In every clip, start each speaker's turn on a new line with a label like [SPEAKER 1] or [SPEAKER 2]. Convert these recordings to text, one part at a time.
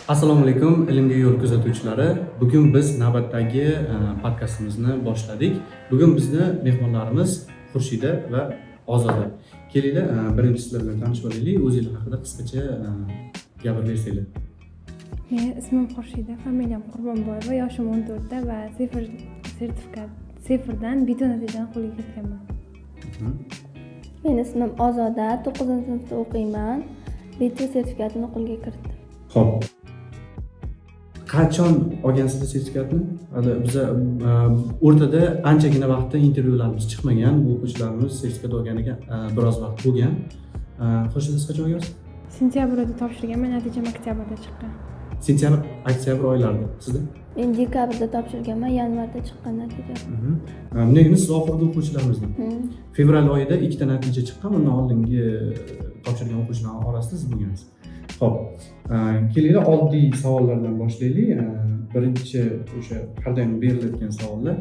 [SPEAKER 1] Assalomu alaykum, Ilmga yo'l kuzatuvchilari. Bugun biz navbatdagi podkastimizni boshladik. Bugun bizni mehmonlarimiz Xurshida va Ozoda. Kelinglar, birinchi sizlar bilan tanishib olaylik. O'zinglar haqida qisqacha gapirib bersanglar.
[SPEAKER 2] Meni ismim Xurshida, familiyam Qurbonboyeva, yoshim 14da va CEFR sertifikat, CEFRdan B2 natijani qo'lga kiritganman.
[SPEAKER 3] Meni ismim Ozoda, to'qqizinchi sinfda o'qiyman. B2 sertifikatini qo'lga kiritdim.
[SPEAKER 1] Ho'p, qachon olgansizlar sertifikatni? Hali biza o'rtada anchagina vaqtda intervyularimiz chiqmagan. Bu o'quvchilarimiz sertifikat olganiga biroz vaqt bo'lgan. Xurshida, siz qachon olgansiz?
[SPEAKER 2] Sentyabr oyida topshirganman, natijam oktyabrda chiqqan.
[SPEAKER 1] Sentyabr, oktyabr oylarida. Sizda?
[SPEAKER 3] Men dekabrda topshirganman, yanvarda chiqqan natija.
[SPEAKER 1] Bunday deganda siz oxirgi o'quvchilarimizdan. Fevral oyida ikkita natija chiqqan, undan oldingi topshirgan o'quvchilar orasida siz bo'lgansiz. Ho'p, kelinglar, oddiy savollardan boshlaylik. Birinchi o'sha har doim berilayotgan savollar: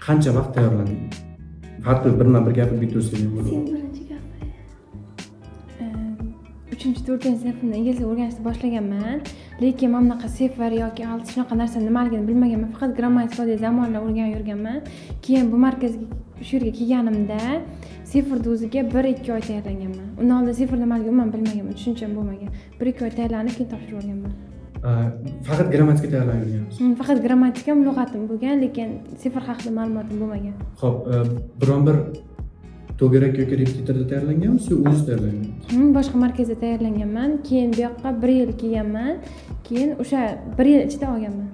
[SPEAKER 1] qancha vaqt tayyorlandingiz? Farqi, birma bir gapirib bitirsak ham bo'ladi.
[SPEAKER 3] Sen birinchi gapir.
[SPEAKER 2] Uchinchi, to'rtinchi sinfimda ingliz tilini o'rganishni boshlaganman, lekin mana bunaqa CEFR yoki IELTS, shunaqa narsa nimaligini bilmaganman. Faqat grammatika, oddiy zamonlar o'rganib yurganman. Keyin bu markazga, shu yerga kelganimda CEFRni o'ziga 1-2 oy tayyorlanganman. Undan oldin CEFR nimaligini umuman bilmaganman, tushuncham bo'lmagan. 1-2 oy tayyorlanib, keyin topshirib olganman.
[SPEAKER 1] Faqat grammatika tayyorlanib yurgansiz?
[SPEAKER 2] Faqat grammatikam, lug'atim bo'lgan, lekin CEFR haqida ma'lumotim bo'lmagan.
[SPEAKER 1] Ho'p, biron bir to'garak yoki repetitorda tayyorlanganmisiz yo o'zingiz tayyorlanganmisiz?
[SPEAKER 2] Boshqa markazda tayyorlanganman. Keyin bu yoqqa bir yil kelganman, keyin o'sha bir yil ichida olganman.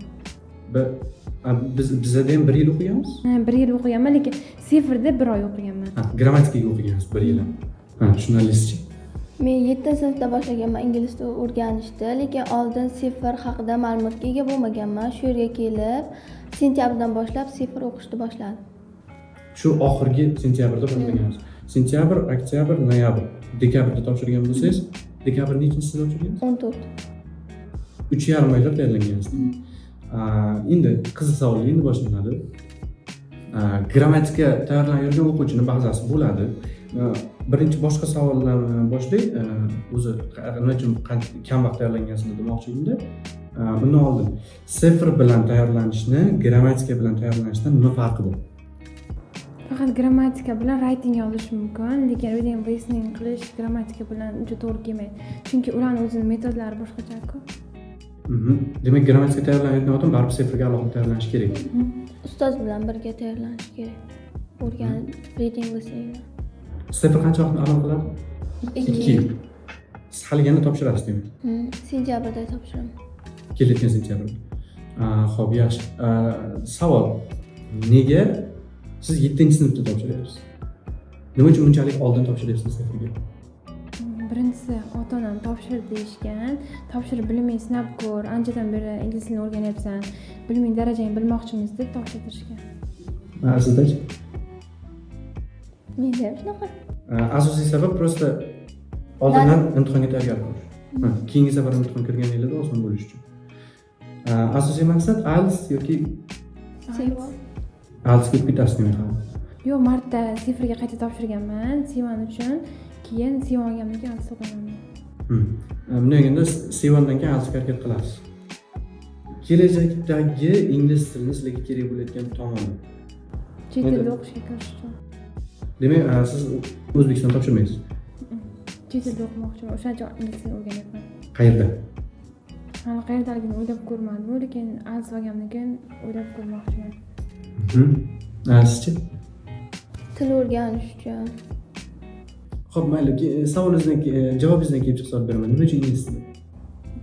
[SPEAKER 1] Biz bizada ham bir yil o'qiganmiz.
[SPEAKER 2] Ha, bir yil o'qiganman, lekin CEFRda bir oy o'qiganman.
[SPEAKER 1] Ha, grammatikaga o'qigansiz bir yil. Ha, tushunarlisichi?
[SPEAKER 3] Men yettinchi sinfda boshlaganman ingliz tili o'rganishni, lekin oldin CEFR haqida ma'lumotga ega bo'lmaganman. Shu yerga kelib, sentyabrdan boshlab CEFR o'qishni boshladim.
[SPEAKER 1] Shu oxirgi sentyabrda boshlagansiz. Sentyabr, oktyabr, noyabr, dekabrda topshirgan bo'lsangiz, dekabr nechinchisida topshirgansiz?
[SPEAKER 3] 14.
[SPEAKER 1] 3,5 oylar tayyorlangansiz. Endi qiziq savol endi boshlanadi. Grammatika tayyorlanib yurgan o'quvchini bazasi bo'ladi. Birinchi boshqa savollarni boshlay. O'zi nima uchun kam vaqt tayyorlangansizlar demoqchi edimda. Undan oldin CEFR bilan tayyorlanishni grammatika bilan tayyorlanishdan nima farqi bor?
[SPEAKER 2] Faqat grammatika bilan writing yozish mumkin, lekin reading, listening qilish grammatika bilan uncha to'g'ri kelmaydi, chunki ularni o'zini metodlari boshqacha-ku.
[SPEAKER 1] Demak, grammatika tayyorlanayotgan odam baribir CEFRga alohida tayyorlanishi kerak.
[SPEAKER 3] Ustoz bilan birga tayyorlanish kerak. O'rganib, reading, listeningni.
[SPEAKER 1] CEFR qancha vaqtni amal qiladi?
[SPEAKER 3] 2.
[SPEAKER 1] 2 yil. Siz hali yana topshirasiz, demak?
[SPEAKER 3] Sentyabrda topshiraman.
[SPEAKER 1] Kelayotgan sentyabrda. Ho'p, yaxshi. Savol: nega siz yettinchi sinfda topshiryapsiz? Nima uchun bunchalik oldin topshiryapsiz CEFRga?
[SPEAKER 2] Birinchisi, ota onam topshir deyishgan. Topshirib, bilimingni sinab ko'r, anchadan beri ingliz tilini o'rganyapsan, biliming darajangni bilmoqchimiz, deb topshirtirishgan.
[SPEAKER 1] Sizdachi?
[SPEAKER 3] Menda ham shunaqa.
[SPEAKER 1] Asosiy sabab просто oldindan imtihonga tayyorgarlik ko'rish. Ha, keyingi safar imtihon kirganinglarda oson bo'lishi uchun. Asosiy maqsad IELTS yoki
[SPEAKER 3] C1.
[SPEAKER 1] IELTSga o'tib ketasiz, demak, hali?
[SPEAKER 2] Yo'q, martda CEFRga qayta topshirganman C1 uchun. Keyin C1 olgandan keyin IELTS o'qiganman.
[SPEAKER 1] Bunday deganda C1dan keyin IELTSga harakat qilasiz. Kelajakdagi ingliz tilini sizlarga kerak bo'layotgan tomoni?
[SPEAKER 2] Chet
[SPEAKER 1] Endi-
[SPEAKER 2] elda o'qishga kirish uchun.
[SPEAKER 1] Demak, siz O'zbekistonda topshirmaysiz?
[SPEAKER 2] Chet elda o'qimoqchiman, o'shaning uchun ingliz tilini o'rganyapman.
[SPEAKER 1] Qayerda?
[SPEAKER 2] Hali qayerdaligini o'ylab ko'rmadim, lekin IELTS olgandan keyin o'ylab ko'rmoqchiman.
[SPEAKER 1] Sizchi?
[SPEAKER 3] Til o'rganish uchun.
[SPEAKER 1] Ho'p, mayli, savolingizdan javobingizdan kelib chiqib savol beraman: nima uchun ingliz tili?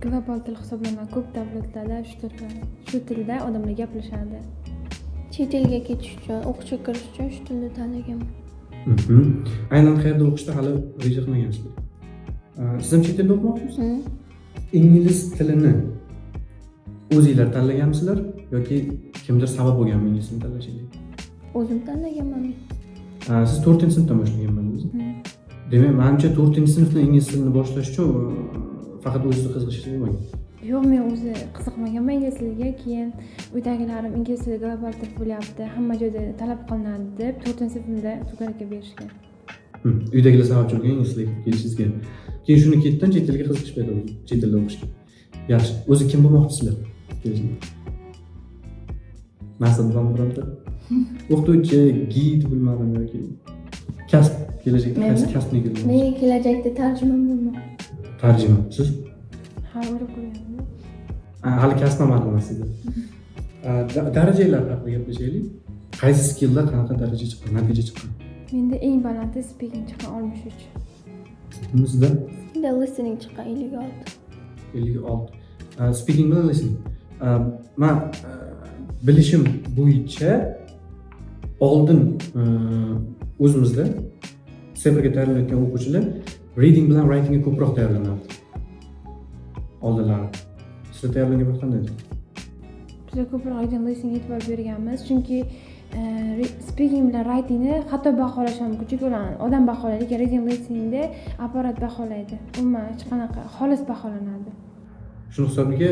[SPEAKER 2] Global til hisoblanadi. Ko'p davlatlarda shu tilda odamlar gaplashadi.
[SPEAKER 3] Chet elga ketish uchun, o'qishga kirish uchun shu tilni tanlaganman.
[SPEAKER 1] Aynan qayerda o'qishda hali reja qilmagansizlar. Siz ham chet elda o'qimoqchimisiz?
[SPEAKER 3] Hmm.
[SPEAKER 1] Ingliz tilini o'zinglar tanlaganmisizlar yoki kimdir sabab bo'lganmi ingliz tilini tanlashingizga?
[SPEAKER 3] O'zim tanlaganman men.
[SPEAKER 1] Siz to'rtinchi sinfdan boshlaganman dedingiz.
[SPEAKER 2] Hmm.
[SPEAKER 1] Demak, manimcha, to'rtinchi sinfdan ingliz tilini boshlash uchun faqat o'zingizni qiziqishingiz bo'lmagan.
[SPEAKER 2] Yo'q, men o'zi qiziqmaganman ingliz tiliga. Keyin uydagilarim ingliz tili global til bo'lyapti, hamma joyda talab qilinadi, deb to'rtinchi sinfimda to'garakka berishgan.
[SPEAKER 1] Uydagilar sababchi bo'lgan ingliz tiliga kelishingizga. Keyin shuni ketidan chet elga qiziqish paydo bo'ldi, chet elda o'qishga. Yaxshi, o'zi kim bo'lmoqchisizlar kelajakda? Maqsad bormi bironta? O'qituvchi, gid, bilmadim, yoki kasb, kelajakda qaysi
[SPEAKER 3] Menmi?
[SPEAKER 1] kasbni egallamoqchisiz?
[SPEAKER 3] Men kelajakda tarjimon bo'lmoqchi.
[SPEAKER 1] Tarjima. Siz?
[SPEAKER 2] Ha, o'ylab ko'rganman.
[SPEAKER 1] Hali kasb ham aniq emas sizda. Darajalar haqida gaplashaylik. Qaysi skillda qanaqa daraja chiqqan, natija chiqqan?
[SPEAKER 2] Menda eng balanti speaking chiqqan, 63.
[SPEAKER 1] Sizda?
[SPEAKER 3] Menda listening chiqqan, 56.
[SPEAKER 1] 56. Speaking bilan listening. Man bilishim bo'yicha, oldin o'zimizda CEFRga tayyorlanayotgan o'quvchilar reading bilan writingga ko'proq tayyorlanardi oldinlari. Sizlar tayyorlangan vaqt qanday edi?
[SPEAKER 2] Biz ko'proq reading, listening e'tibor berganmiz, chunki speaking bilan writingni xato baholash ham mumkin, chunki ularni odam baholaydi, lekin reading, listeningda apparat baholaydi, umuman hech qanaqa xolis baholanadi.
[SPEAKER 1] Shuni hisobiga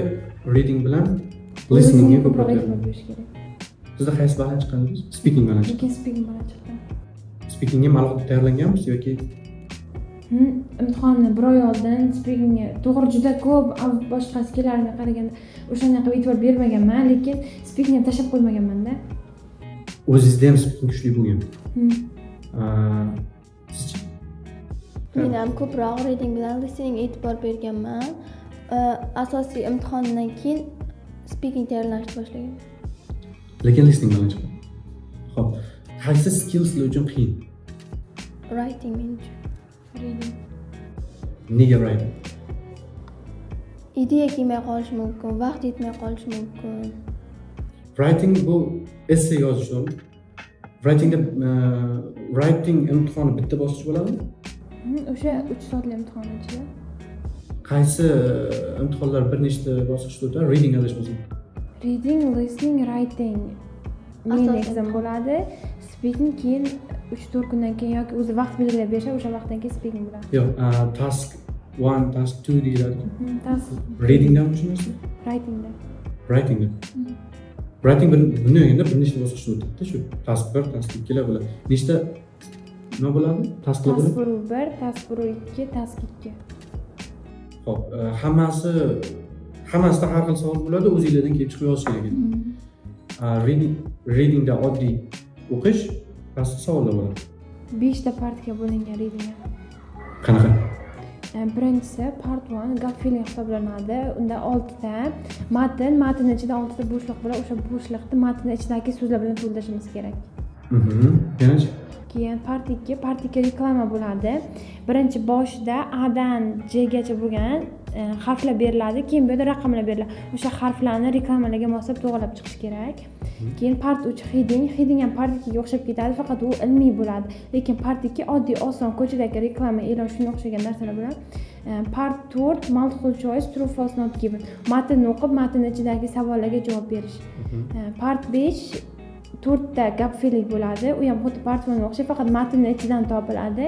[SPEAKER 1] reading bilan listeningga ko'proq
[SPEAKER 2] e'tibor
[SPEAKER 1] tayyorlanadi.
[SPEAKER 2] berish kerak.
[SPEAKER 1] Sizda qaysi baland chiqqan dedingiz? Speaking baland chiqqan.
[SPEAKER 2] Lekin speaking baland chiqqan.
[SPEAKER 1] Speakingga ma'lumot tayyorlanganmisiz yoki?
[SPEAKER 2] Imtihonni bir oy oldin speakingga, to'g'ri, juda ko'p boshqa skilllarga qaraganda o'shanaqa e'tibor bermaganman, lekin speakingni tashlab qo'ymaganmanda.
[SPEAKER 1] O'zingizda ham speaking kuchli bo'lgan. Sizchi?
[SPEAKER 3] Men ham ko'proq reading bilan listening e'tibor berganman. Asosiy imtihondan keyin speaking tayyorlanishni boshlaganman.
[SPEAKER 1] Lekin listening bilan chiqqan. Ho'p, qaysi skill sizlar uchun qiyin?
[SPEAKER 3] Writing men uchun.
[SPEAKER 2] Reading.
[SPEAKER 1] Nega writing?
[SPEAKER 3] Ideya kelmay qolishi mumkin, vaqt yetmay qolishi mumkin.
[SPEAKER 1] Writing bu essay yozish, to'g'rimi? Writingda writing imtihoni bitta bosqich bo'ladimi?
[SPEAKER 2] O'sha 3 soatli imtihon ichida.
[SPEAKER 1] Qaysi imtihonlar bir nechta bosqichda o'tadi, reading adashmasam?
[SPEAKER 2] Reading, listening, writing main
[SPEAKER 3] Asosiy
[SPEAKER 2] exam
[SPEAKER 3] imtihon.
[SPEAKER 2] bo'ladi. Speaking keyin 3-4 kundan keyin yoki o'zi vaqt belgilab berishadi, o'sha vaqtdan keyin speaking bo'ladi.
[SPEAKER 1] Yo'q, task one, task two deyiladi.
[SPEAKER 2] Task.
[SPEAKER 1] Readingdami shu narsa?
[SPEAKER 2] Writingda.
[SPEAKER 1] Writingda. Writing bir bunday deganda bir nechta bosqichda o'tadida, shu task bir, task ikkilar bo'ladi. Nechta nima bo'ladi, tasklar
[SPEAKER 2] Task
[SPEAKER 1] bo'ladi?
[SPEAKER 2] 1, task 2, task 2.
[SPEAKER 1] Ho'p, hammasida har xil savol bo'ladi, o'zinglardan kelib chiqib yozish kerak edi. Readingda oddiy o'qish, pastda savollar bo'ladi.
[SPEAKER 2] Beshta partga bo'lingan reading ham.
[SPEAKER 1] Qanaqa?
[SPEAKER 2] Birinchisi part 1, gap filling hisoblanadi. Unda oltita matn, matn ichida oltita bo'shliq bo'ladi, o'sha bo'shliqni matn ichidagi so'zlar bilan to'ldirishimiz kerak.
[SPEAKER 1] Yanachi?
[SPEAKER 2] Keyin part 2, part 2 reklama bo'ladi. Birinchi boshida A dan J gacha bo'lgan harflar beriladi, keyin bu yerda raqamlar beriladi, o'sha harflarni reklamalarga moslab to'g'irlab chiqish kerak. Keyin part 3, heading. Heading ham part 2ga o'xshab ketadi, faqat u ilmiy bo'ladi, lekin part 2 oddiy, oson, ko'chadagi reklama, e'lon, shunga o'xshagan narsalar bo'ladi. Part 4, multiple choice, true, false, not given, matnni o'qib, matn ichidagi savollarga javob berish. Part 5, to'rtta gap filling bo'ladi, u ham xuddi part 1ga o'xshab, faqat matnni ichidan topiladi.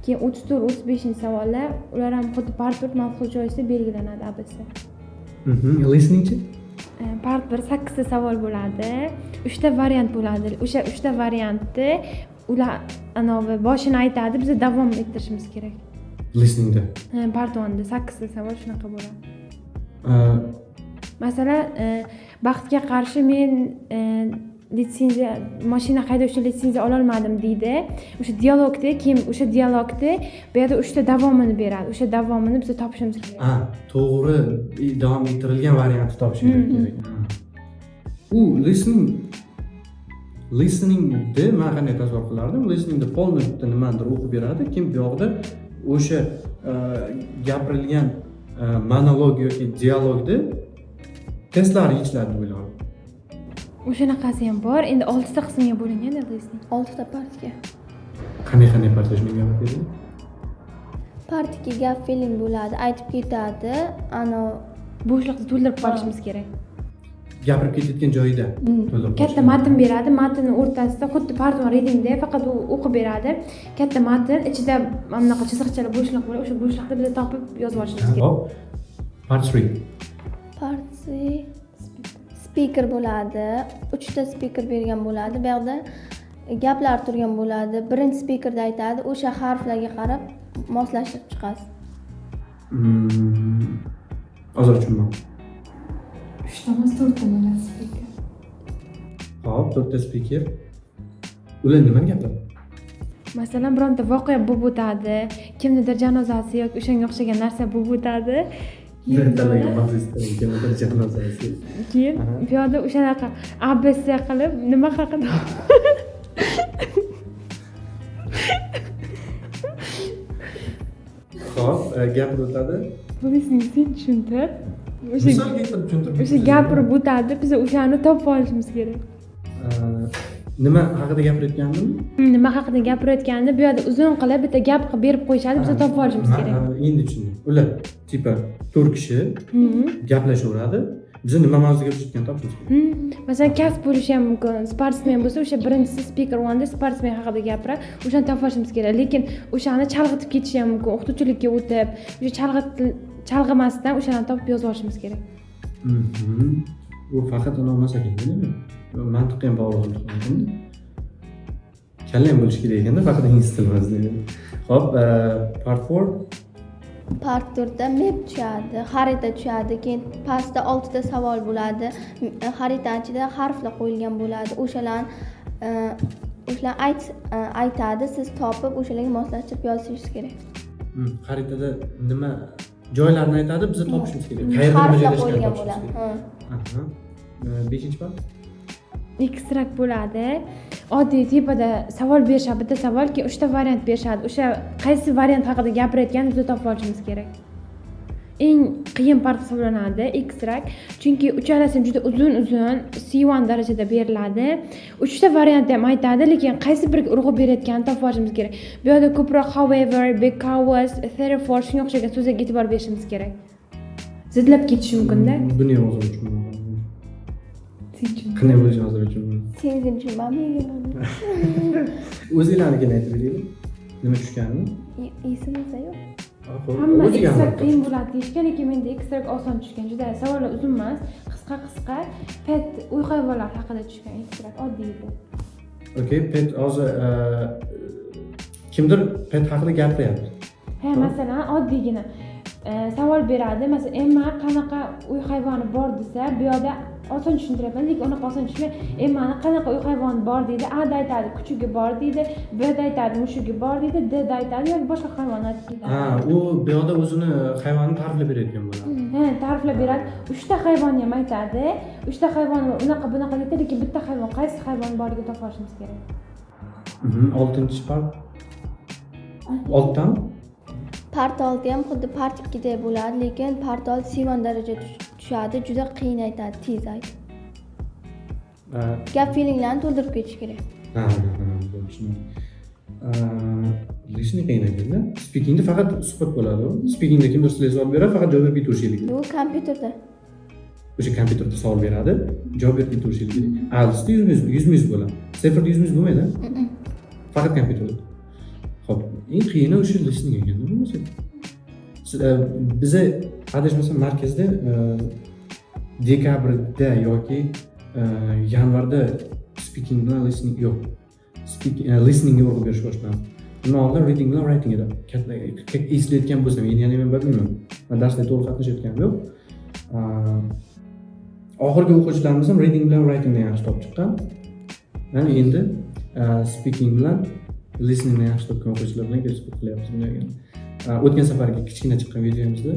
[SPEAKER 2] Keyin 34, 35 savollar, ular ham xuddi part 4 multiple choice'da belgilanadi, ABC.
[SPEAKER 1] Listeningchi?
[SPEAKER 2] Part 1, sakkizta savol bo'ladi, uchta variant bo'ladi, o'sha uchta variantni ular anavi boshini aytadi, biz davom ettirishimiz kerak.
[SPEAKER 1] Listeningda?
[SPEAKER 2] Part 1da sakkizta savol shunaqa bo'ladi. Masalan, baxtga qarshi men litsenziya, mashina haydovchi litsenziya ololmadim deydi o'sha dialogda. Keyin o'sha dialogda bu yerda uchta davomini beradi, o'sha davomini biz topishimiz kerak.
[SPEAKER 1] Ha, to'g'ri davom ettirilgan variantni topishinglar kerak. Ha. U listeningni man qanday tasavvur qilardim? Listeningda полный bitta nimanidir o'qib beradi, keyin bu yoqda o'sha gapirilgan monolog yoki dialogni testlari yechiladi deb o'ylardim.
[SPEAKER 2] O'shanaqasi ham bor. Endi oltita qismga bo'lingan listening.
[SPEAKER 3] Oltita partga.
[SPEAKER 1] Qanday qanday partlar, shuni gapirib bering.
[SPEAKER 3] Part 2, gap filling bo'ladi, aytib ketadi anavi.
[SPEAKER 2] Bo'shliqni to'ldirib qolishimiz kerak.
[SPEAKER 1] Gapirib ketayotgan joyida to'ldirib
[SPEAKER 2] Katta
[SPEAKER 1] qolish.
[SPEAKER 2] matn beradi, matnni o'rtasida xuddi part 1 readingda, faqat u o'qib beradi, katta matn ichida mana bunaqa chiziqchalar, bo'shliq bo'ladi, o'sha bo'shliqni biz topib yozib olishimiz kerak.
[SPEAKER 1] Hop, part 3.
[SPEAKER 3] Part 3, speaker bo'ladi, uchta speaker bergan bo'ladi. Bu yoqda gaplar turgan bo'ladi, birinchi speakerda aytadi, o'sha harflarga qarab moslashtirib chiqasiz.
[SPEAKER 1] Ozroq tushunmadim.
[SPEAKER 4] Uchta emas, to'rtta bo'ladi speaker.
[SPEAKER 1] Ho'p, to'rtta speaker. Ular nimani gapiradi?
[SPEAKER 2] Masalan, bironta voqea bo'lib o'tadi, kimnidir janozasi yoki o'shanga o'xshagan narsa bo'lib o'tadi. Keyin
[SPEAKER 1] Tanlagan mavzusida kimnidir janozasi.
[SPEAKER 2] Keyin bu yoqda o'shanaqa abc qilib, nima haqida.
[SPEAKER 1] Ho'p, gapirib o'tadi.
[SPEAKER 2] Listening, sen tushuntir o'sha.
[SPEAKER 1] Misol keltirib tushuntirib.
[SPEAKER 2] O'sha gapirib o'tadi, biz o'shani topib olishimiz kerak.
[SPEAKER 1] Nima haqida gapirayotgandim?
[SPEAKER 2] Nima haqida gapirayotganini bu yoqda uzun qilib bitta gap qilib berib qo'yishadi, biz topib olishimiz kerak.
[SPEAKER 1] Endi tushundim. Ular типа to'rt kishi gaplashaveradi, biza nima mavzuda gapirishayotganini topishimiz kerak.
[SPEAKER 2] Masalan, kasb bo'lishi ham mumkin. Sportsmen bo'lsa, o'sha birinchisi speaker one'da sportsmen haqida gapiradi, o'shani topib olishimiz kerak. Lekin o'shani chalg'itib ketishi ham mumkin, o'qituvchilikka o'tib, o'sha chalg'imasdan o'shani topib yozib olishimiz kerak.
[SPEAKER 1] U faqat anavi emas ekanda, nima, mantiqqa ham bog'liq ekanda, kalla ham bo'lishi kerak ekanda, faqat ingliz tili emas degan. Ho'p, part 4.
[SPEAKER 3] Part 4da map tushadi, xarita tushadi, keyin pastda oltita savol bo'ladi. Xaritani ichida harflar qo'yilgan bo'ladi. O'shalarni aytadi, siz topib, o'shalarga moslashtirib yozishingiz kerak.
[SPEAKER 1] Xaritada nima joylarni aytadi, biza topishimiz kerak, qayerda nima
[SPEAKER 3] Harflar
[SPEAKER 1] joylashganini
[SPEAKER 3] qo'yilgan
[SPEAKER 1] topishimiz
[SPEAKER 3] bo'ladi.
[SPEAKER 1] kerak.
[SPEAKER 3] Ha.
[SPEAKER 1] Aha. Beshinchi part.
[SPEAKER 2] Extract bo'ladi. Oddiy tepada savol berishadi, bitta savol, keyin uchta variant berishadi. O'sha qaysi variant haqida gapirayotganini biz topib olishimiz kerak. Eng qiyin part hisoblanadi extract, chunki uchalasi ham juda uzun uzun, C1 darajada beriladi. Uchta variant ham aytadi, lekin qaysi biriga urg'u berayotganini topib olishimiz kerak. Bu yerda ko'proq however, because, therefore, shunga o'xshagan so'zlarga e'tibor berishimiz kerak. Zidlab ketishi mumkinda.
[SPEAKER 1] Buni ham hozir tushunmadim.
[SPEAKER 4] Sen tushun.
[SPEAKER 1] Qanday bo'lishini hozir tushunmadim.
[SPEAKER 3] Sen tushunmading.
[SPEAKER 1] O'zinglarnikini aytib beringlar, nima tushganini.
[SPEAKER 3] Esimizda yo'q.
[SPEAKER 1] Ho'p,
[SPEAKER 2] Hamma
[SPEAKER 1] o'ziga ham
[SPEAKER 2] extract qiyin bo'ladi deyishgan, lekin menda extract oson tushgan. Juda savollar uzun emas, qisqa qisqa. Pet, uy hayvonlari haqida tushgan extract, oddiy edi.
[SPEAKER 1] Okey, pet. Hozir kimdir pet haqida gapiryapti.
[SPEAKER 2] Ha, masalan, oddiygina savol beradi. Masalan, Emma qanaqa uy hayvoni bor desa, bu yoqda oson tushuntiryapman, lekin unaqa oson tushmay, Emmani qanaqa uy hayvoni bor deydi. A da aytadi, kuchugi bor deydi, B da aytadi, mushugi bor deydi, D da aytadi yoki boshqa hayvonni aytib ketadi.
[SPEAKER 1] Ha, u bu yoqda o'zini hayvonni ta'riflab berayotgan bo'ladi.
[SPEAKER 2] Ha, ta'riflab beradi. Uchta hayvonni ham aytadi, uchta hayvon unaqa bunaqa deydi, lekin bitta hayvon, qaysi hayvon borligini topib olishimiz kerak.
[SPEAKER 1] Oltinchi part. Oltitami?
[SPEAKER 3] Part 6 ham xuddi part 2dek bo'ladi, lekin part 6 C1 daraja tushadi, juda qiyin aytadi, tez aytadi. Gap fillinglarni to'ldirib ketish kerak.
[SPEAKER 1] Ha, tushundim. Listening qiyin ekanda. Speakingda faqat suhbat bo'ladi. Speakingda kimdir sizlarga savol beradi, faqat javob berib ketaverishingiz kerak.
[SPEAKER 3] Bu kompyuterda.
[SPEAKER 1] O'sha kompyuterda savol beradi, javob berib ketaverishingiz kerak. IELTSda 100% bo'ladi. CEFRda 100% bo'lmaydi. Faqat kompyuterda. Ho'p, eng qiyini o'sha listening ekanda bo'lmasa. Biza adashmasam markazda dekabrda yoki yanvarda speaking bilan listening, yo'q, listeningga urg'u berish boshlandi. Undan oldin reading bilan writing edi. Katta eslayotgan bo'lsam, endi yana men bilmayman, man darslarga to'liq qatnashayotganim yo'q. Oxirgi o'quvchilarimiz ham reading bilan writingni yaxshi topib chiqqan. Mana endi speaking bilan listeningni yaxshi topgan o'quvchilar bilan kelib suhbat qilyapmiz bunday. O'tgan safargi kichkina chiqqan videomizda,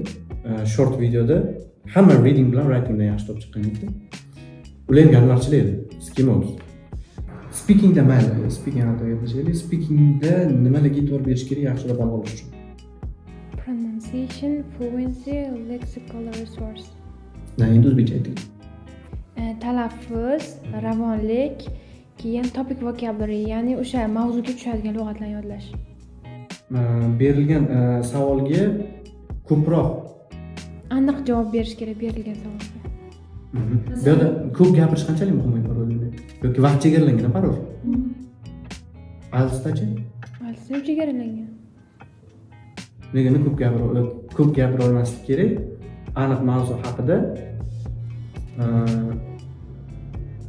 [SPEAKER 1] short videoda hamma reading bilan writingdan yaxshi topib chiqqan edi. Ular ham yanvarchilar edi. Skimos. Speakingda, mayli, speaking haqida gaplashaylik. Speakingda nimalarga e'tibor berish kerak yaxshiroq ball olish uchun?
[SPEAKER 2] Pronunciation, fluency, lexical resource.
[SPEAKER 1] Na, endi o'zbekcha ayting.
[SPEAKER 2] Talaffuz, ravonlik, keyin topic vocabulary, ya'ni o'sha mavzuga tushadigan lug'atlarni yodlash.
[SPEAKER 1] Berilgan savolga ko'proq
[SPEAKER 2] aniq javob berish kerak berilgan savolga.
[SPEAKER 1] Bu yerda ko'p gapirish qanchalik muhim parolda yoki vaqt chegaralangan parol? IELTSdachi?
[SPEAKER 2] IELTSda ham chegaralangan.
[SPEAKER 1] Nega ko'p gapira olmaslik kerak? Aniq mavzu haqida,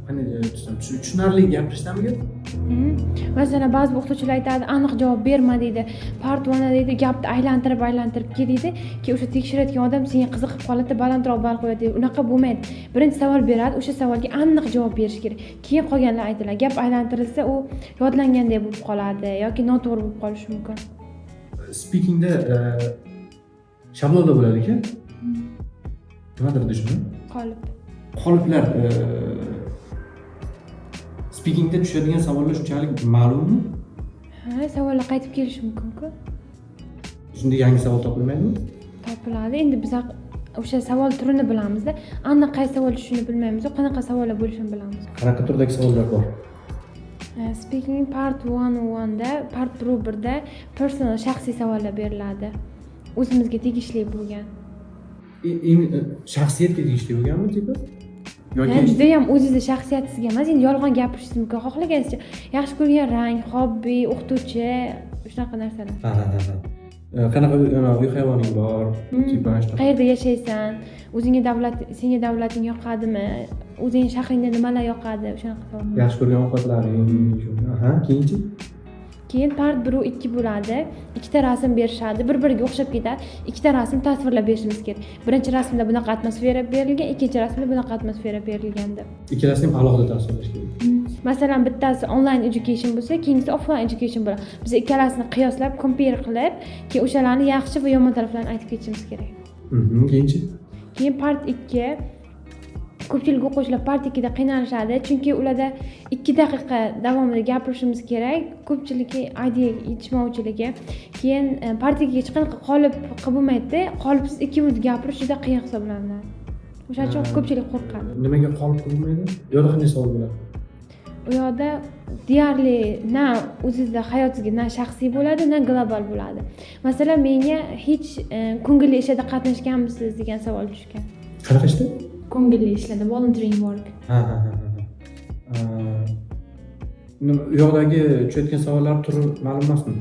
[SPEAKER 1] qanday desam, tushunarli gapirishdami gap?
[SPEAKER 2] Masalan, ba'zi o'qituvchilar aytadi, aniq javob berma deydi, part one deydi, gapni aylantirib aylantirib kel deydi. Keyin o'sha tekshirayotgan odam senga qiziqib qoladida, balandroq ball qo'yadi deydi. Unaqa bo'lmaydi. Birinchi savol beradi, o'sha savolga aniq javob berish kerak, keyin qolganlar aytiladi. Gap aylantirilsa, u yodlangandek bo'lib qoladi yoki noto'g'ri bo'lib qolishi mumkin.
[SPEAKER 1] Speakingda shablonlar bo'ladi ekan, nimadir shuni.
[SPEAKER 2] Qolip.
[SPEAKER 1] Qoliplar. Speakingda tushadigan savollar shunchalik ma'lummi?
[SPEAKER 2] Ha, savollar qaytib kelishi mumkin-ku.
[SPEAKER 1] Shunda yangi savol topilmaydimi?
[SPEAKER 2] Topiladi. Endi biz o'sha savol turini bilamizda, aniq qaysi savol tushishini bilmaymiz, qanaqa savollar bo'lishini bilamiz.
[SPEAKER 1] Qanaqa turdagi savollar bor?
[SPEAKER 2] Speaking part 1 one'da, part 1 birda personal, shaxsiy savollar beriladi, o'zimizga tegishli bo'lgan.
[SPEAKER 1] Shaxsiyatga tegishli bo'lganmi, типа, yoki?
[SPEAKER 2] Yani judayam o'zingizni shaxsiyatingizga emas, endi yolg'on gapirishingiz mumkin xohlaganingizcha: yaxshi ko'rgan rang, hobbi, o'qituvchi, shunaqa narsalar.
[SPEAKER 1] Ha. Qanaqa uy hayvoning bor, типа shunaqa.
[SPEAKER 2] Qayerda yashaysan, o'zingga davlat, senga davlating yoqadimi, o'zing shahringda nimalar yoqadi, shunaqa savollar.
[SPEAKER 1] Yaxshi ko'rgan ovqatlaring shu. Aha, keyinchi?
[SPEAKER 2] Keyin part 1 u 2 bo'ladi. Ikkita rasm berishadi, bir biriga o'xshab ketadi. Ikkita rasm tasvirlab berishimiz kerak. Birinchi rasmda bunaqa atmosfera berilgan, ikkinchi rasmda bunaqa atmosfera berilgan deb.
[SPEAKER 1] Ikkalasini ham alohida tasvirlash kerak.
[SPEAKER 2] Masalan, bittasi online education bo'lsa, keyingisi offline education bo'ladi. Biz ikkalasini qiyoslab, compare qilib, keyin o'shalarni yaxshi va yomon taraflarini aytib ketishimiz kerak.
[SPEAKER 1] Keyinchi?
[SPEAKER 2] Keyin part 2. Ko'pchilik o'quvchilar part 2da qiynalishadi, chunki ularda 2 daqiqa davomida gapirishimiz kerak. Ko'pchiligi idea yetishmovchiligi. Keyin part 2ga hech qanaqa qolip qilib bo'lmaydida. Qolipsiz 2 minut gapirish juda qiyin hisoblanadi, o'shaning uchun ko'pchilik qo'rqadi.
[SPEAKER 1] Nimaga qolip bo'lmaydi? U yoqda qanday savol bo'ladi?
[SPEAKER 2] U yoqda deyarli na o'zizni hayotingizga, na shaxsiy bo'ladi, na global bo'ladi. Masalan, menga hech ko'ngilli ishlarda qatnashganmisiz degan savol tushgan.
[SPEAKER 1] Qanaqa ishda?
[SPEAKER 2] Ko'ngilli ishlarda, volunteering work.
[SPEAKER 1] Ha. Nima, u yoqdagi tushayotgan savollar turi ma'lum emasmi?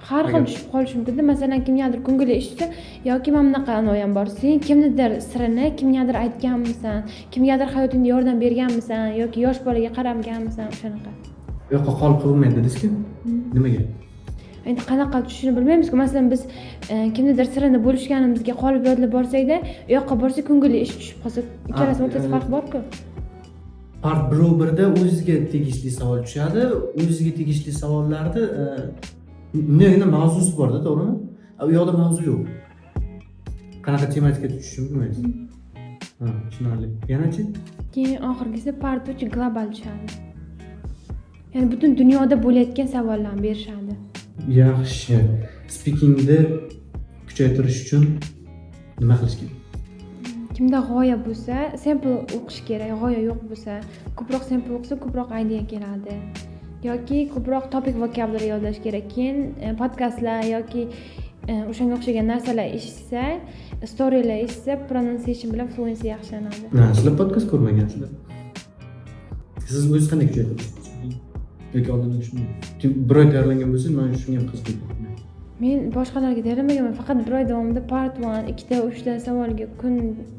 [SPEAKER 2] Har xil tushib qolishi mumkinda. Masalan, kimgadir ko'ngilli ish tushsa yoki mana bunaqa anavi ham bor: sen kimnidir sirini kimgadir aytganmisan, kimgadir hayotingda yordam berganmisan yoki yosh bolaga qaraganmisan, o'shanaqa.
[SPEAKER 1] U yoqqa qolip qilmaydi dedingizku, nimaga?
[SPEAKER 2] Endi qanaqa tushishini bilmaymizku. Masalan, biz kimnidir sirini bo'lishganimizga qolip yodlab borsakda, u yoqqa borsak, ko'ngilli ish tushib qolsa, ikkalasini o'rtasida farq borku.
[SPEAKER 1] Part 1 birda o'zizga tegishli savol tushadi. O'zizga tegishli savollarni undagina mavzusi borda, to'g'rimi? A, u yoqda mavzu yo'q, qanaqa tematika tushishini bilmaysiz. Ha, tushunarli. Yanachi?
[SPEAKER 2] Keyin oxirgisi part 3, global tushadi, ya'ni butun dunyoda bo'layotgan savollarni berishadi.
[SPEAKER 1] Yaxshi. Speakingni kuchaytirish uchun nima qilish kerak?
[SPEAKER 2] Kimda g'oya bo'lsa, sample o'qish kerak. G'oya yo'q bo'lsa, ko'proq sample o'qisa, ko'proq idea keladi yoki ko'proq topic, vocabulary yodlash kerak. Keyin podkastlar yoki o'shanga o'xshagan narsalar eshitsa, storylar eshitsa, pronunciation bilan fluency yaxshilanadi.
[SPEAKER 1] Ha, sizlar podkast ko'rmagansizlar. Siz o'zingiz qanday kuchaytirasiz yoki oldindan shuni bir oy tayyorlangan bo'lsangiz, man shunga ham qiziq.
[SPEAKER 2] Men boshqalarga tayyorlamaganman, faqat bir oy davomida part 1 ikkita, uchta savolga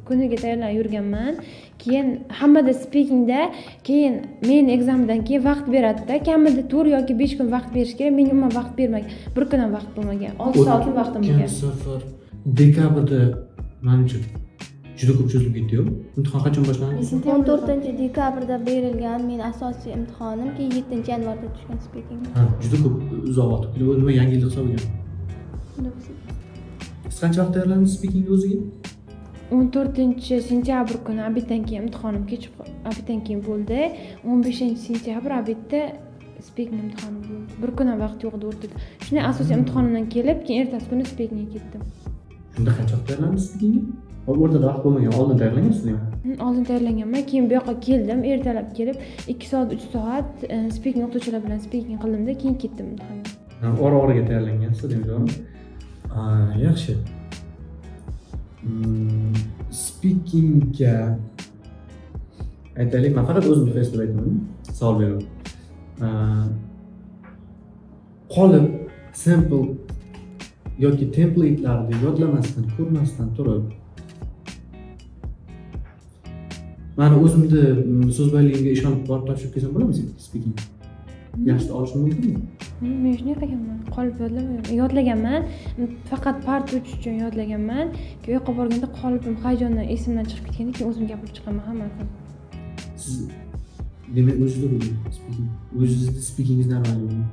[SPEAKER 2] kuniga tayyorlanib yurganman. Keyin hammada speakingda keyin men экзамен dan keyin vaqt beradida, kamida 4 yoki 5 kun vaqt berish kerak. Menga umuman vaqt bermagan, bir kun ham vaqt bo'lmagan, 6 soatlik vaqtim
[SPEAKER 1] O'tgan
[SPEAKER 2] bo'lgan.
[SPEAKER 1] safar dekabrda, manimcha, juda ko'p cho'zilib ketdiyu. Imtihon qachon boshlandi?
[SPEAKER 3] 14-dekabrda berilgan meni asosiy imtihonim, keyin 7-yanvarda tushgan speaking.
[SPEAKER 1] Ha, juda ko'p uzoq vaqt. Bu nima, yangi yil hisobiga? Siz qancha vaqt tayyorlandingiz speakingni o'ziga?
[SPEAKER 2] 14-sentyabr kuni обед dan keyin imtihonim, kech обед dan keyin bo'ldi. 15-sentyabr обед da speaking imtihonim bo'ldi. Bir kun ham vaqt yo'q edi o'rtada. Shunday asosiy imtihonimdan kelib, keyin ertasi kuni speakingga ketdim.
[SPEAKER 1] Shunda qancha vaqt tayyorlandingiz speakingga? O'rtada vaqt bo'lmagan, oldin tayyorlangansiz demak.
[SPEAKER 2] Oldin tayyorlanganman. Keyin bu yoqqa keldim, ertalab kelib 2 soat, 3 soat speaking o'qituvchilar bilan speaking qildimda, keyin ketdim imtihonga.
[SPEAKER 1] Ha, ora oraga tayyorlangansiz demak, to'g'rimi? Yaxshi. Speakingga aytaylik, man faqat o'zim deb aytaman, savol beraman. Qolip, sample yoki templatelarni yodlamasdan, ko'rmasdan turib, mani o'zimni so'z boyligimga ishonib borib topshirib kelsam bo'ladimi speaking? Yaxshi olish mumkinmi?
[SPEAKER 2] Men shunday qilganman, qolip yodlamaganman, yodlaganman faqat part 3 uchun yodlaganman. Keyin u yoqqa borganda qolipim hayajondan esimdan chiqib ketganda, keyin o'zim gapirib chiqaman hammasini.
[SPEAKER 1] Siz demak o'zizda bo'lgan speaking, o'zizni speakingiz normal bo'lgan,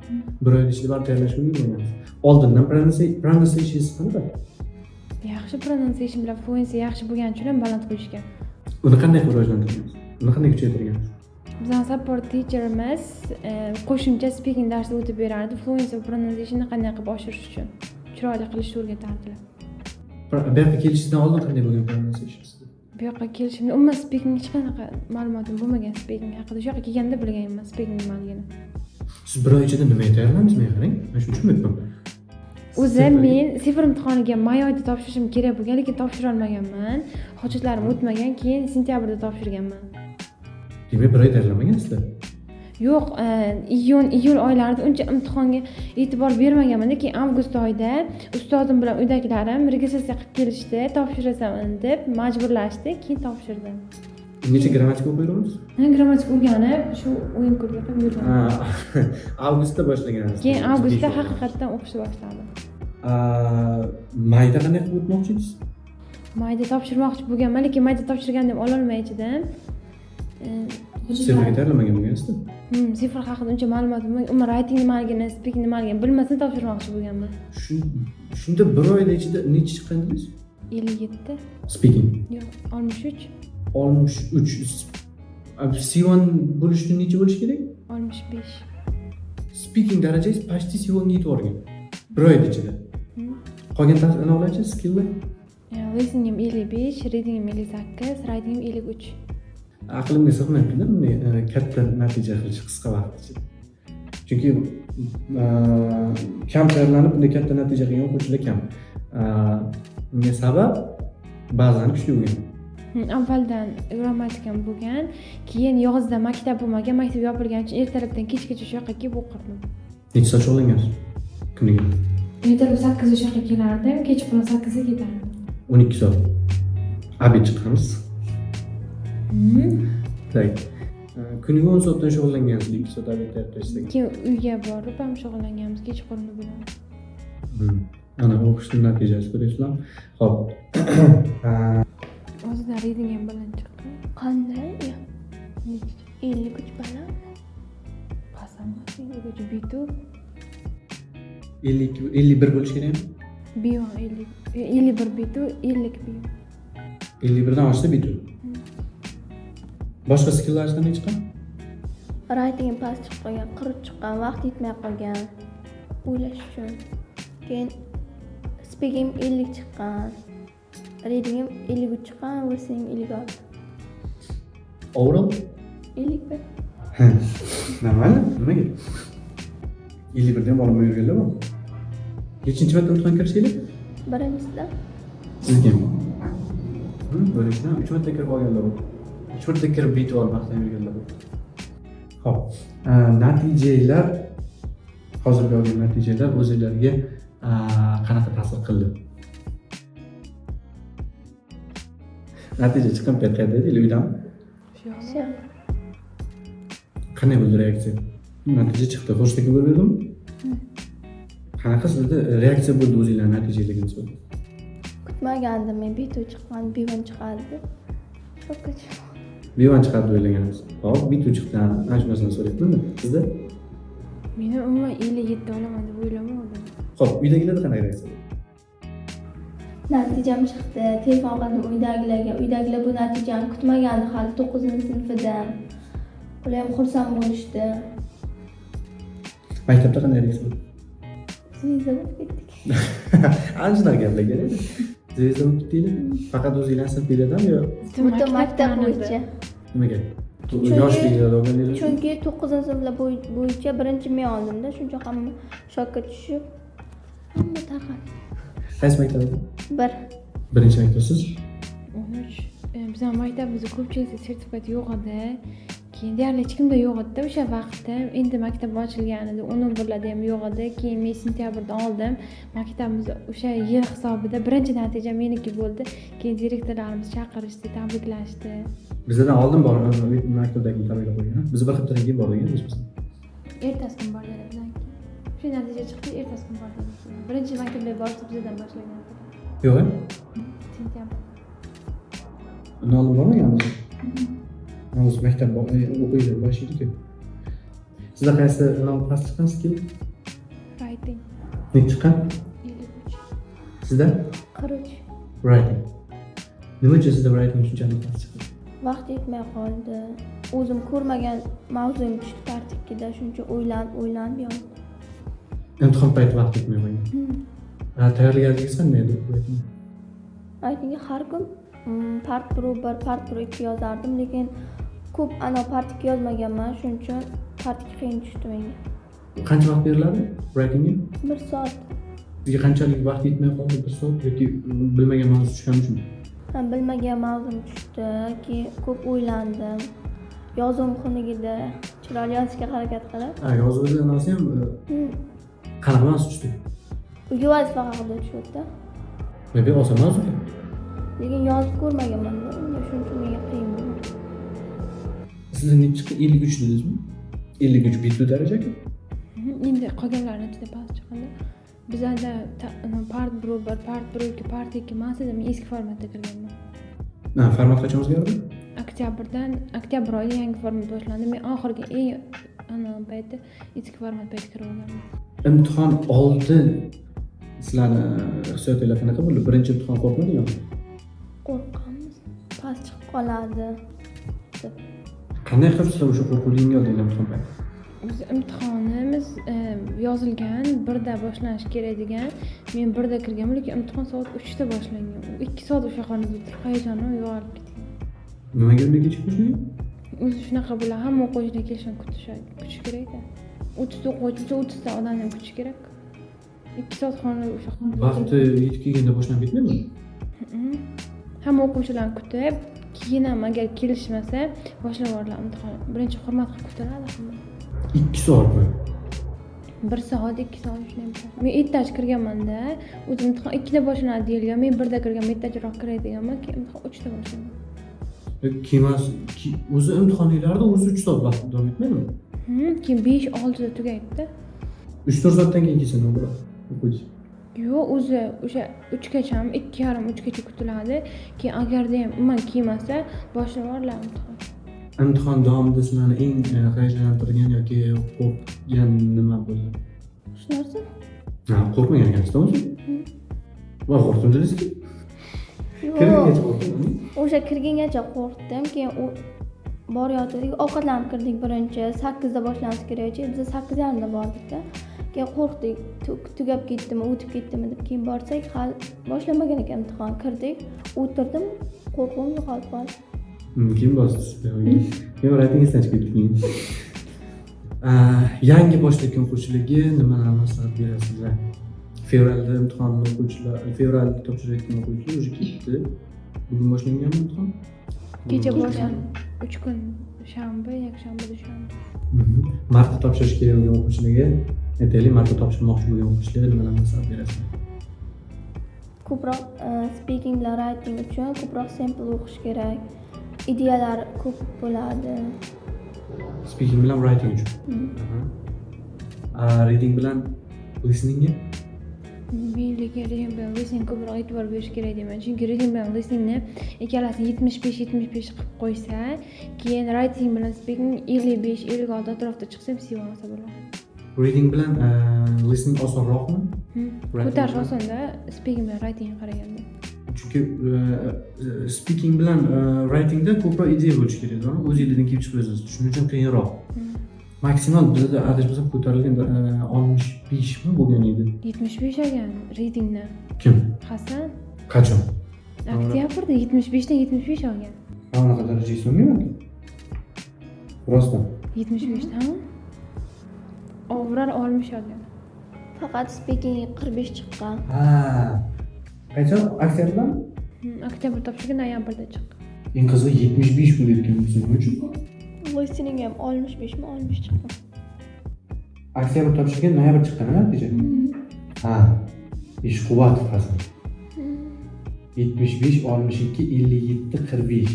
[SPEAKER 1] bir oyni ichida baribir tayyorlashga ulgurmagansiz. Oldindan pronunciationingiz qanaqa?
[SPEAKER 2] Yaxshi, pronunciation bilan fluency yaxshi bo'lgani uchun ham baland qo'yishgan.
[SPEAKER 1] Uni qanday qilib rivojlantirgansiz, uni qanday kuchaytirgansiz?
[SPEAKER 2] Bizani support teacherimiz qo'shimcha speaking darsi o'tib berardi, fluency va pronunciationni qanday qilib oshirish uchun, chiroyli qilishni o'rgatardilar.
[SPEAKER 1] Bu yoqqa kelishingizdan oldin qanday bo'lgan pronunciation sizda?
[SPEAKER 2] Bu yoqqa kelishimda umuman speaking hech qanaqa ma'lumotim bo'lmagan speaking haqida. Shu yoqqa kelganda bilganman speaking nimaligini.
[SPEAKER 1] Siz bir oy ichida nimaga tayyorlandingiz? Menga qarang, man shuni tushunmayapman.
[SPEAKER 2] O'zi
[SPEAKER 1] CEFRga-
[SPEAKER 2] men CEFR imtihoniga may oyida topshirishim kerak bo'lgan, lekin topshira olmaganman, hujjatlarim o'tmagan. Keyin sentyabrda topshirganman.
[SPEAKER 1] Demak, bir oy tayyorlamagansizlar.
[SPEAKER 2] Yo'q, iyun, iyul oylarida uncha imtihonga e'tibor bermaganman. Keyin avgust oyida ustozim bilan uydagilarim registratsiya qilib kelishdi, topshirasan deb majburlashdi, keyin topshirdim.
[SPEAKER 1] Ungacha grammatika o'qiyveramiz.
[SPEAKER 2] Men grammatika o'rganib, shu o'yin kulgi qilib yurganman.
[SPEAKER 1] Ha, avgustda boshlagansiz.
[SPEAKER 2] Keyin avgustda haqiqatdan o'qishni boshladim.
[SPEAKER 1] Mayda qanday qilib o'tmoqchi edingiz?
[SPEAKER 2] Mayda topshirmoqchi bo'lganman, lekin mayda topshirgandim ololmay ichidan.
[SPEAKER 1] CEFRga tayyorlamagan bo'lgansizda.
[SPEAKER 2] CEFR haqida uncha ma'lumotim bo'lmagan, umuman writing nimaligini, speaking nimaligini bilmasdan topshirmoqchi bo'lganman.
[SPEAKER 1] Shunda bir oyda ichida necha chiqqandingiz?
[SPEAKER 2] 57.
[SPEAKER 1] Speaking.
[SPEAKER 2] Yo'q, 63.
[SPEAKER 1] 63. C1 bo'lish uchun necha bo'lishi kerak?
[SPEAKER 2] 65.
[SPEAKER 1] Speaking darajangiz почти C1ga yetib borgan bir oyda ichida. Qolgan anavilarchi, skilllar?
[SPEAKER 2] Listeningim 55, readingim 58, writingim 53.
[SPEAKER 1] Aqlimga sig'mayaptida bunday katta natija qilish qisqa vaqt ichida, chunki kam tayyorlanib bunday katta natija qilgan o'quvchilar kam. Bunga sabab bazani kuchli bo'lgan.
[SPEAKER 2] Avvaldan grammatikam bo'lgan, keyin yozda maktab bo'lmagan, maktab yopilgani uchun ertalabdan kechgacha shu yoqqa kelib o'qirdim.
[SPEAKER 1] Necha soat shug'ullangansiz kuniga?
[SPEAKER 2] Ertalab 8da shu yoqqa kelardim, kechqurun 8da ketardim.
[SPEAKER 1] 12 soat. Обед chiqamiz. Так, kuniga 10 soatdan shug'ullangansiz, 2 soat обед tayyorlashsak.
[SPEAKER 2] Keyin uyga borib ham shug'ullanganmiz kechquruni bilan.
[SPEAKER 1] Ana o'qishni natijasi, ko'ryapsizlarmi? Ho'p.
[SPEAKER 2] O'zidan reading ham baland chiqqan.
[SPEAKER 3] Qanday?
[SPEAKER 2] Necha?
[SPEAKER 3] 53 baland.
[SPEAKER 2] Past emas, 53 B2.
[SPEAKER 1] 52, 51 bo'lishi kerakmi?
[SPEAKER 2] B1 50, 51 B2, 50 B1.
[SPEAKER 1] 51dan oshsa B2. Boshqa skilllar qanday chiqqan?
[SPEAKER 3] Writingim past chiqib qolgan, 43 chiqqan, vaqt yetmay qolgan o'ylash uchun. Keyin speakingim 50 chiqqan, readingim 53 chiqqan, listeningim 56.
[SPEAKER 1] Overall?
[SPEAKER 3] 51.
[SPEAKER 1] Нормально, nimaga? 51da ham olmay yurganlar bor. Nechinchi marta imtihon kirishinglar?
[SPEAKER 3] Birinchisida.
[SPEAKER 1] Sizga ham. Birinchidan uch marta kirib olganlar bor. Uch marta kirib B2 olib maqtanib yurganlar bor. Ho'p, natijalar, hozirgi olgan natijalar o'zinglarga qanaqa ta'sir qildi? Natija chiqqan payt qayerda edinglar, uydami?
[SPEAKER 2] Shu yoqda.
[SPEAKER 3] Shu.
[SPEAKER 1] Qanday bo'ldi reaksiya? Natija chiqdi, xo'shtaki bo'lib berdimi? Qanaqa sizlarda reaksiya bo'ldi o'zinglarni natijalarga nisbatan?
[SPEAKER 3] Kutmagandim men B2 chiqqan, B1 chiqadi deb. Shokka tushdim.
[SPEAKER 1] B1 chiqadi deb o'ylaganmiz. Hop, B2 chiqdi. Ana shu narsani so'rayapman sizda.
[SPEAKER 2] Meni umuman 57 olaman deb o'ylamagandim.
[SPEAKER 1] Ho'p, uydagilarda qanday reaksiya bo'ldi?
[SPEAKER 3] Natijam chiqdi, telefon qildim uydagilarga. Uydagilar bu natijani kutmagandi hali, to'qqizinchi sinfida. Ular ham xursand bo'lishdi.
[SPEAKER 1] Maktabda qanday reaksiya bo'ldi?
[SPEAKER 3] Звезда bo'lib ketdik.
[SPEAKER 1] Ana shunaqa gaplar kerak edi. Звезда bo'lib ketdinglar? Faqat o'zinglarni sinfinglardami yo
[SPEAKER 3] Butun maktab
[SPEAKER 2] tanidi.
[SPEAKER 3] bo'yicha.
[SPEAKER 1] Nimaga?
[SPEAKER 3] Chunki-
[SPEAKER 1] Yoshliklarda olganinglar uchun?
[SPEAKER 3] Chunki to'qqizinchi sinflar bo'yicha birinchi men oldimda, shuning uchun hamma shokka tushib, hamma tarqadi.
[SPEAKER 1] Qaysi maktab edi?
[SPEAKER 3] Bir.
[SPEAKER 1] Birinchi maktab, siz?
[SPEAKER 2] 13. Bizani maktabimizda ko'pchilikda sertifikat yo'q edi. Keyin deyarli hech kimda yo'q edida o'sha vaqtda. Endi maktab ochilgan edi, 10-11larda ham yo'q edi. Keyin men sentyabrda oldim. Maktabimiz o'sha yil hisobida birinchi natija meniki bo'ldi. Keyin direktorlarimiz chaqirishdi, tabriklashdi.
[SPEAKER 1] Bizdan oldin bor, maktabdagi tabriklab qo'ygan. Biz bir haftadan keyin bordik, adashmasam.
[SPEAKER 2] Ertasi kun borganlar bizdan keyin. Shu natija chiqdi, ertasi kun bordik. Birinchi maktabga borishni bizdan boshlagan.
[SPEAKER 1] Yo'q, e?
[SPEAKER 2] Sentyabr.
[SPEAKER 1] Undan oldin bormaganmiz? O'zi maktab o'qiydi boshlaydiku. Sizda qaysi nom past chiqqan, skill?
[SPEAKER 2] Writing.
[SPEAKER 1] Necha chiqqan?
[SPEAKER 2] 53.
[SPEAKER 1] Sizda?
[SPEAKER 3] 43.
[SPEAKER 1] Writing. Nima uchun sizda writing shunchalik past chiqdi?
[SPEAKER 3] Vaqt yetmay qoldi. O'zim ko'rmagan mavzuyim tushdi part 2da, shuning uchun o'ylanib o'ylanib yozdim.
[SPEAKER 1] Imtihon payti vaqt yetmay qolgan. Ha, tayyorgarligingiz qanday edi writing?
[SPEAKER 3] Writingga har kun part 1 bir, part 1 ikki yozardim, lekin ko'p ana part 2 yozmaganman, shuning uchun part 2 qiyin tushdi menga.
[SPEAKER 1] Qancha vaqt beriladi writingga?
[SPEAKER 3] 1 soat.
[SPEAKER 1] Sizga qanchalik vaqt yetmay qoldi, 1 soat yoki bilmagan mavzu tushgani uchun?
[SPEAKER 3] Ha, bilmagan mavzum tushdi, keyin ko'p o'ylandim. Yozuvim xunuk edi, chiroyli yozishga harakat qilib.
[SPEAKER 1] Ha, yozuvda narsa ham qanaqa mavzu tushdi?
[SPEAKER 3] Uyga vazifa haqida tushyapti.
[SPEAKER 1] Nima, oson mavzu.
[SPEAKER 3] Lekin yozib ko'rmaganman, shuning uchun menga qiyin bo'ldi.
[SPEAKER 1] Sizda necha chiqdi? 53 dedingizmi? 53 B2 darajaku.
[SPEAKER 2] Endi qolganlarini ichida past chiqqanda bizada part 1 bir, part 1 ikki, part 2 emas edi, men eski formatda kirganman.
[SPEAKER 1] Ha, format qachon o'zgardi?
[SPEAKER 2] Oktyabrdan, oktyabr oyida yangi format boshlandi. Men oxirgi eng ana payti, eski format payti kirib olganman.
[SPEAKER 1] Imtihon oldi sizlarni hissiyotinglar qanaqa bo'ldi? Birinchi imtihon qo'rqmadingmi?
[SPEAKER 3] Qo'rqqanmiz, past chiqib qoladi deb.
[SPEAKER 1] Qanday qilib sizlar o'sha qo'rquvni yenga oldinglar imtihon payti?
[SPEAKER 2] Biz imtihonimiz yozilgan 1da boshlanishi kerak degan. Men 1da kirganman, lekin imtihon soat 3da boshlangan. 2 soat o'sha xonada o'tirib, hayajonim yo'qolib ketgan.
[SPEAKER 1] Nimaga unday kechikib boshlangan?
[SPEAKER 2] O'zi shunaqa bo'ladi, hamma o'quvchilar kelishini kutish kerakda. 30ta o'quvchi bo'lsa, 30ta odamni ham kutish kerak. 2 soat xonada, o'sha xonada
[SPEAKER 1] Vaqti yetib kelganda boshlanib ketmaydimi?
[SPEAKER 2] Mhm. Hamma o'quvchilarni kutib, keyin ham agar kelishmasa, boshlab yuboriladi imtihon. Birinchi hurmat qilib kutiladi hamma.
[SPEAKER 1] 2 soat bo'yi?
[SPEAKER 2] 1 soat, 2 soat, shunday bo'ladi. Men ertachi kirganmanda, o'zi imtihon 2da boshlanadi deyilgan, men 1da kirganman, ertachiroq kiray deganman, keyin imtihon 3da boshlangan.
[SPEAKER 1] Keyin o'zi imtihoninglarda o'zi 3 soat vaqt davom etmaydimi?
[SPEAKER 2] Keyin 5-6da tugaydida.
[SPEAKER 1] 3-4 soatdan keyin kelsa nima bo'ladi o'quvchi?
[SPEAKER 2] Yo'q, o'zi o'sha 3gachami, 2:30, 3gacha kutiladi. Keyin agarda ham umuman kelmasa, boshlab yuboriladi imtihon.
[SPEAKER 1] Imtihon davomida sizlarni eng hayajonlantirgan yoki qo'rqitgan nima bo'ldi?
[SPEAKER 3] Shu narsa.
[SPEAKER 1] Ha, qo'rqmagan ekansizda o'zi. Va qo'rqdim dedingizku.
[SPEAKER 3] Yo'q.
[SPEAKER 1] Kirgungacha qo'rqdingmi?
[SPEAKER 3] O'sha kirgungacha qo'rqdim, keyin u borayotgandik, ovqatlanib kirdik. Birinchi 8da boshlanishi kerak edi, biz 8:30da bordikda. Keyin qo'rqdik, tugab ketdimi, o'tib ketdimi deb. Keyin borsak, hali boshlanmagan ekan imtihon. Kirdik, o'tirdim, qo'rquvim yo'qolib qoldi.
[SPEAKER 1] Keyin bosdingiz. Keyin writingingizdan chiqib ketdi keyin. Yangi boshlayotgan o'quvchilarga nimalarni maslahat berasizlar? Fevralda imtihonni o'quvchilar, fevralda topshirayotgan o'quvchilar уже ketdi. Bugun boshlanganmi imtihon?
[SPEAKER 2] Kecha
[SPEAKER 1] Bugun.
[SPEAKER 2] Boshlandi, 3 kun: shanba, yakshanba, dushanba.
[SPEAKER 1] Martda topshirish kerak bo'lgan o'quvchilarga, aytaylik, martda topshirmoqchi bo'lgan o'quvchilarga nimalarni maslahat berasizlar?
[SPEAKER 3] Ko'proq speaking bilan writing uchun ko'proq sample o'qish kerak, ideyalar ko'p bo'ladi.
[SPEAKER 1] Speaking bilan writing uchun.
[SPEAKER 3] Hmm.
[SPEAKER 1] Reading bilan listeningga?
[SPEAKER 2] Men lekin reading bilan listening ko'proq e'tibor berish kerak deyman, chunki reading bilan listeningni ikkalasini 75-75 qilib qo'ysa, keyin writing bilan speaking 55-56 atrofida chiqsa ham, C1 olsa bo'ladi.
[SPEAKER 1] Reading bilan listening osonroqmi?
[SPEAKER 2] Hmm.
[SPEAKER 1] Writing
[SPEAKER 2] Ko'tarish osonda speaking bilan writingga qaraganda.
[SPEAKER 1] Chunki speaking bilan writingda ko'proq ideya bo'lishi kerak, to'g'rimi? O'zinglardan kelib chiqib yozasiz, shuning uchun qiyinroq. Maksimal bizada, adashmasam, ko'tarilgan 65mi bo'lgan edi.
[SPEAKER 2] 75 olgan readingni.
[SPEAKER 1] Kim?
[SPEAKER 2] Hasan.
[SPEAKER 1] Qachon?
[SPEAKER 2] Oktyabrda 75dan 75 olgan.
[SPEAKER 1] Man unaqa darajaga eslolmayman rostdan.
[SPEAKER 2] 75danmi? Overall 60 olgan.
[SPEAKER 3] Faqat speaking 45 chiqqan.
[SPEAKER 1] Ha, qachon, oktyabrdami?
[SPEAKER 2] Oktyabr topshirgan, noyabrda chiqqan.
[SPEAKER 1] Eng qizig'i, 75 bo'layotgan bo'lsa, nima uchun?
[SPEAKER 3] Listening ham 65mi, 60 chiqqan.
[SPEAKER 1] Oktyabr topshirgan, noyabr chiqqan natija. Ha, Ishquvvatov Hasan, 75, 62, 57, 45.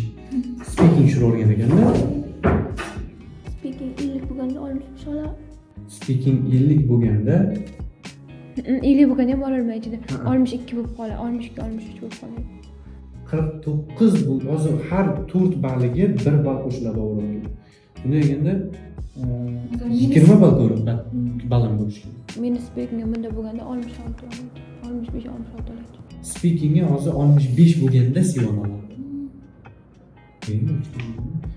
[SPEAKER 1] Speaking tushirib olgan ekanda.
[SPEAKER 3] Speaking 50 bo'lganda 65 oladi.
[SPEAKER 1] Speaking 50 bo'lganda.
[SPEAKER 2] 50 bo'lganda ham ololmay ichida.
[SPEAKER 1] Ha.
[SPEAKER 2] 62 bo'lib qoladi, 62, 63 bo'lib qoladi.
[SPEAKER 1] 49. Bu hozir har 4 balliga 1 ball qo'shiladi overallga. Bunday deganda 20 ball ko'rib baland bo'lishi kerak.
[SPEAKER 2] Meni speakingim bunda bo'lganda 66 oladi, 65, 66 oladi.
[SPEAKER 1] Speakingga hozir 65 bo'lganda C1 oladi.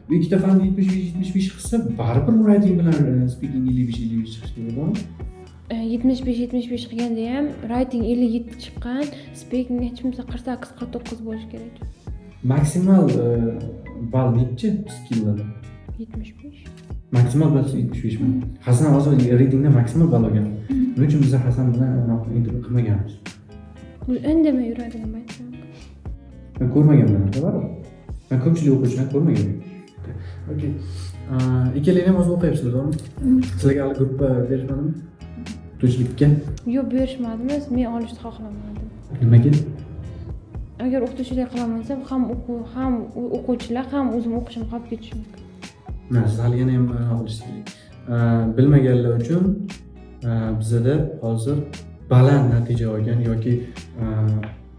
[SPEAKER 1] Bu ikkita fanni 75, 75 qilsa, baribir writing bilan speaking 55, 55 chiqishi kerak, to'g'rimi?
[SPEAKER 2] 75, 75 qilganda ham writing 57 chiqqan, speaking hech bo'lmasa 48, 49 bo'lishi kerak.
[SPEAKER 1] Maksimal ball nechi skilllarda?
[SPEAKER 2] 75.
[SPEAKER 1] Maksimal ball 75 mi? Hasan hozir readingda maksimal ball olgan. Nima uchun biz Hasan bilan anaqa intervyu qilmaganmiz?
[SPEAKER 2] Indamay yuradigan paytda.
[SPEAKER 1] Man ko'rmaganman, baribir man ko'pchilik o'quvchilarni ko'rmaganman. Okey, ikkalanglar ham hozir o'qiyapsizlar, to'g'rimi? Sizlarga hali gruppa berishmadimi o'qituvchilikka?
[SPEAKER 2] Yo'q, berishmadi emas, men olishni xohlamadim.
[SPEAKER 1] Nimaga?
[SPEAKER 2] Agar o'qituvchilik qilaman desam, ham o'quv, ham o'quvchilar, ham o'zim o'qishim qolib ketishi mumkin.
[SPEAKER 1] Ha, siz hali yana ham anaqa qilishingiz kerak. Bilmaganlar uchun, bizada hozir baland natija olgan yoki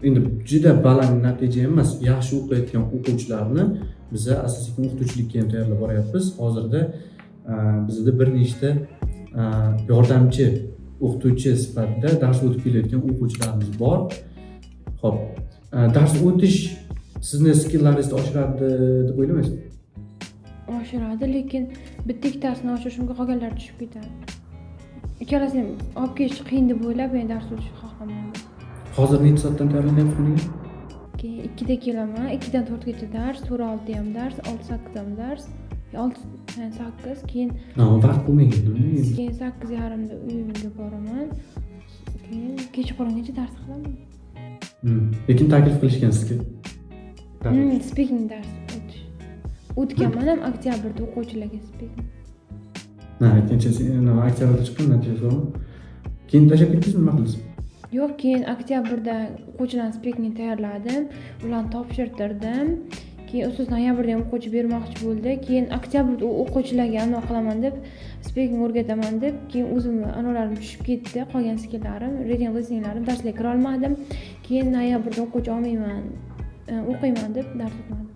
[SPEAKER 1] endi juda baland natija emas, yaxshi o'qiyotgan o'quvchilarni biza asta sekin o'qituvchilikka ham tayyorlab boryapmiz. Hozirda bizada bir nechta yordamchi o'qituvchi sifatida dars o'tib kelayotgan o'quvchilarimiz bor. Ho'p, dars o'tish sizni skilllaringizni oshiradi deb o'ylamaysizmi?
[SPEAKER 2] Oshiradi, lekin bitta ikkitasini oshirish mumkin, qolganlari tushib ketadi. Ikkalasini ham olib kelish qiyin deb o'ylab, men dars o'tishni xohlamadim.
[SPEAKER 1] Hozir necha soatdan tayyorlanyapsiz kuniga?
[SPEAKER 2] Keyin 2da kelaman, 2dan 4gacha dars, 4-6 ham dars, 6-8 ham dars, 6, 8, keyin
[SPEAKER 1] No, vaqt bo'lmagan.
[SPEAKER 2] Keyin 8:30da uyimga boraman, keyin kechqurungacha dars qilaman.
[SPEAKER 1] Lekin taklif qilishgan sizga. Dars o'tish.
[SPEAKER 2] Speaking dars o'tish o'tganman ham oktyabrda o'quvchilarga speaking.
[SPEAKER 1] Ha, ikkinchi nima, oktyabrda chiqqan natijasi bormi? Keyin tashlab ketdingizmi, nima qildingiz?
[SPEAKER 2] Yo'q, keyin oktyabrda o'quvchilarni speaking tayyorladim, ularni topshirtirdim. Keyin ustiz noyabrda ham o'quvchi bermoqchi bo'ldi. Keyin oktyabrda u o'quvchilarga anaqa qilaman deb, speaking o'rgataman deb, keyin o'zimni anavlarim tushib ketdi, qolgan skilllarim, reading, listeninglarim, darslarga kira olmadim. Keyin noyabrda o'quvchi olmayman, o'qiyman deb dars o'tmadim.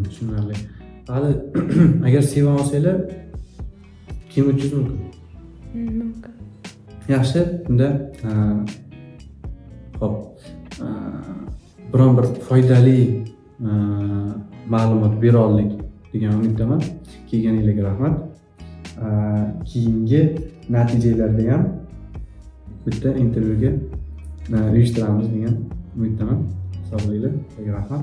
[SPEAKER 1] Tushunarli. Hali agar C1 olsanglar, keyin o'tishingiz mumkin.
[SPEAKER 2] Mumkin.
[SPEAKER 1] Yaxshi, unda ho'p, biron bir foydali ma'lumot bera oldik degan umiddaman. Kelganinglarga rahmat. Keyingi natijalarda ham bitta intervyuga uyushtiramiz degan umiddaman. Sog' bo'linglar, sizlarga rahmat.